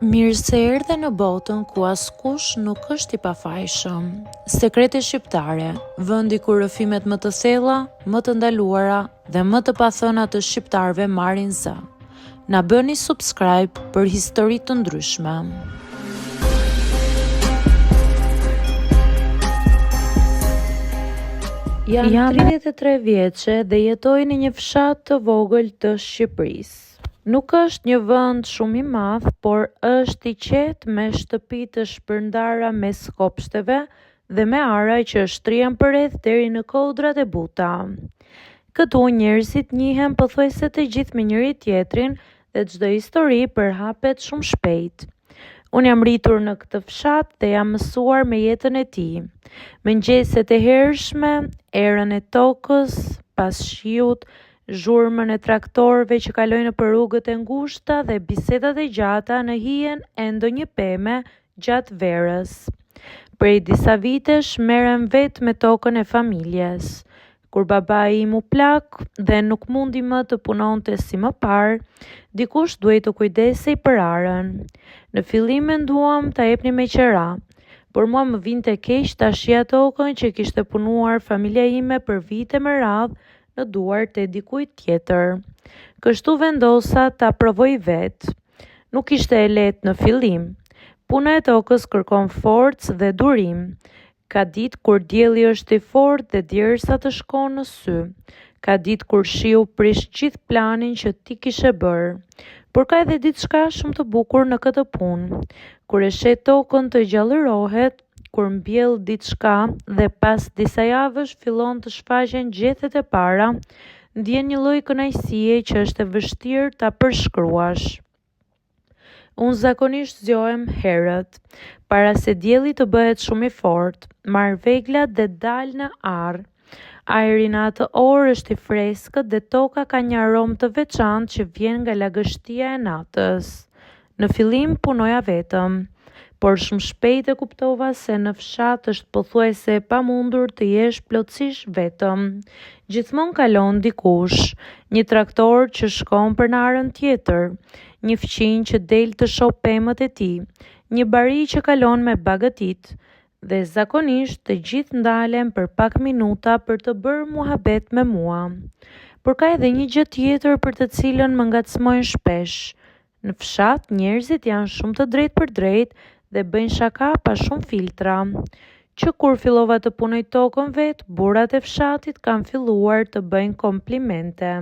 Mirë se erdhe në botën ku askush nuk është i pafajshëm. Sekrete shqiptare, vendi ku rrëfimet më të thella, më të ndaluara dhe më të pathëna të shqiptarëve marrin zë. Na bëni subscribe për histori të ndryshme. Jam 33 vjeçe dhe jetoj në një fshat të vogël të Shqipërisë. Nuk është një vend shumë i madh, por është i qetë me shtëpi të shpërndara mes kopshteve dhe me ara që shtrihen përreth deri në kodrat e buta. Këtu njerëzit njihen pothuajse të gjithë me njëri-tjetrin dhe çdo histori përhapet shumë shpejt. Unë jam rritur në këtë fshat dhe jam mësuar me jetën e tij. Mëngjeset e hershme, erën e tokës, pas shiut, zhurmën e traktorëve që kalojnë nëpër rrugët e ngushta dhe bisedat e gjata në hijen e ndonjë peme gjatë verës. Prej disa vitesh merrem vetë me tokën e familjes. Kur babai im u plak dhe nuk mundi më të punonte si më parë, dikush duhej të kujdesej për arën. Në fillim menduam ta jepnim me qera, por mua më vinte keq ta shihja tokën që kishte punuar familja ime për vite me radhë në duart e dikujt tjetër. Kështu vendosa ta provoj vetë. Nuk ishte e lehtë në fillim. Puna e tokës kërkon forcë dhe durim. Ka ditë kur dielli është i fortë dhe djersa të shkon në sy. Ka ditë kur shiu prish gjithë planin që ti kishe bërë. Por ka edhe diçka shumë të bukur në këtë punë. Kur e sheh tokën të gjallërohet, kur mbjell diçka dhe pas disa javësh fillon të shfaqen gjethet e para, ndjen një lloj kënaqësie që është e vështirë ta përshkruash. Unë zakonisht zgjohem herët, para se dielli të bëhet shumë i fortë, marr veglat dhe dal në arë. Ajri në atë orë është i freskët dhe toka ka një aromë të veçantë që vjen nga lagështia e natës. Në fillim punoja vetëm, por shumë shpejt e kuptova se në fshat është pothuajse e pamundur të jesh plotësisht vetëm. Gjithmonë kalon dikush, një traktor që shkon për në arën tjetër, një fqinj që del të shohë pemët e tij, një bari që kalon me bagëtitë, dhe zakonisht të gjithë ndalen për pak minuta për të bërë muhabet me mua. Por ka edhe një gjë tjetër për të cilën më ngacmojnë shpesh. Në fshat njerëzit janë shumë të drejtpërdrejtë dhe bëjnë shaka pa shumë filtra. Që kur fillova të punoj tokën vetë, burrat e fshatit kanë filluar të bëjnë komplimente.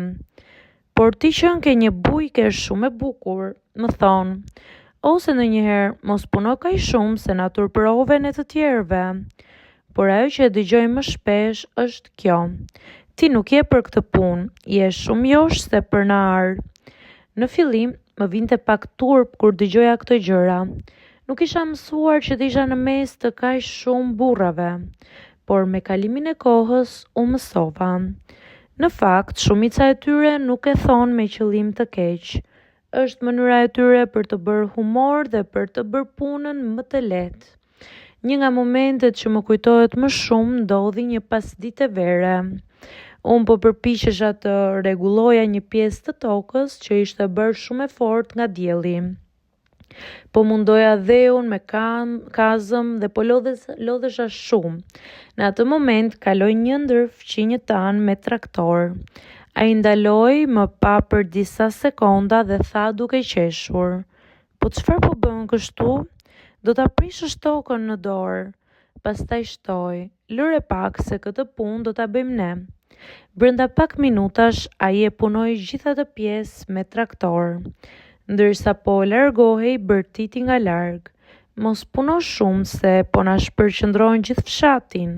Por ti qenke një bujke shumë e bukur, më thonë. Ose ndonjëherë, mos puno kaq shumë se na turpërove ne të tjerëve. Por ajo që e dëgjoj më shpesh është kjo. Ti nuk je për këtë punë, je shumë joshëse për në arë. Në fillim, më vinte pak turp kur dëgjoja këto gjëra. Nuk isha mësuar që të isha në mes të kaq shumë burrave, por me kalimin e kohës u mësova. Në fakt, shumica e tyre nuk e thonë me qëllim të keq. Është mënyra e tyre për të bërë humor dhe për të bërë punën më të lehtë. Një nga momentet që më kujtohet më shumë ndodhi një pasdite vere. Unë po përpiqesha të rregulloja një pjesë të tokës që ishte bërë shumë e fortë nga dielli. Po mundoja dheun me kam, kazëm dhe po lodhes, lodhesha shumë. Në atë moment kaloi një ndër fqinjët tanë me traktor. Ai ndaloi, më pa për disa sekonda dhe tha duke qeshur. Po çfarë po bën kështu? Do ta prishësh tokën në dorë. Pastaj shtoi, lëre pak se këtë punë do ta bëjmë ne. Brenda pak minutash ai e punoi gjithë atë pjesë me traktor. Ndërsa po largohej bërtiti nga larg, mos puno shumë se po na shpërqendron gjithë fshatin.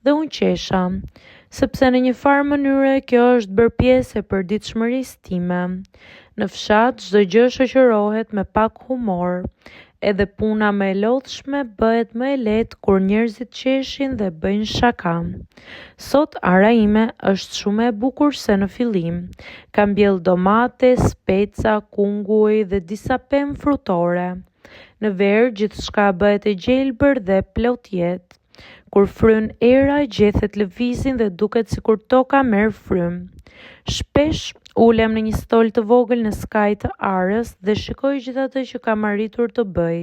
Dhe unë qesha, sepse në një farë mënyre kjo është bërë pjesë e përditshmërisë time. Në fshat çdo gjë shoqërohet me pak humor. Edhe puna më e lodhshme bëhet më e lehtë kur njerëzit qeshin dhe bëjnë shaka. Sot ara ime është shumë më e bukur se në fillim. Kam mbjellë domate, speca, kunguj dhe disa pemë frutore. Në verë gjithçka bëhet e gjelbër dhe plot jetë. Kur fryn era, gjethet lëvizin dhe duket sikur toka merr frymë. Shpesh, Ulem në një stol të vogël në skaj të arës dhe shikoj gjithë atë që kam arritur të bëj.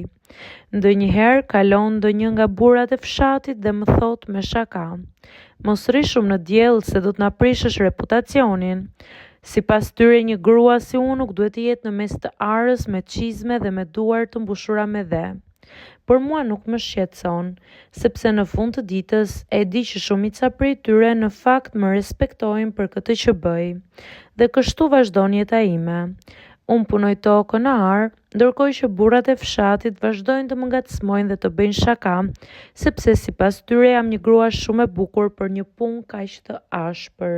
Ndonjëherë kalon ndonjë nga burrat e fshatit dhe më thotë me shaka: Mos rri shumë në diell se do të na prishësh reputacionin. Sipas tyre një grua si unë nuk duhet të jetë në mes të arës me çizme dhe me duar të mbushura me dhe. Por mua nuk më shqetëson, sepse në fund të ditës e di që shumica prej tyre në fakt më respektojnë për këtë që bëj. Dhe kështu vazhdon jeta ime. Unë punoj tokën në arë, ndërkohë që burrat e fshatit vazhdojnë të më ngacmojnë dhe të bëjnë shaka, sepse sipas tyre jam një grua shumë e bukur për një punë kaq të ashpër.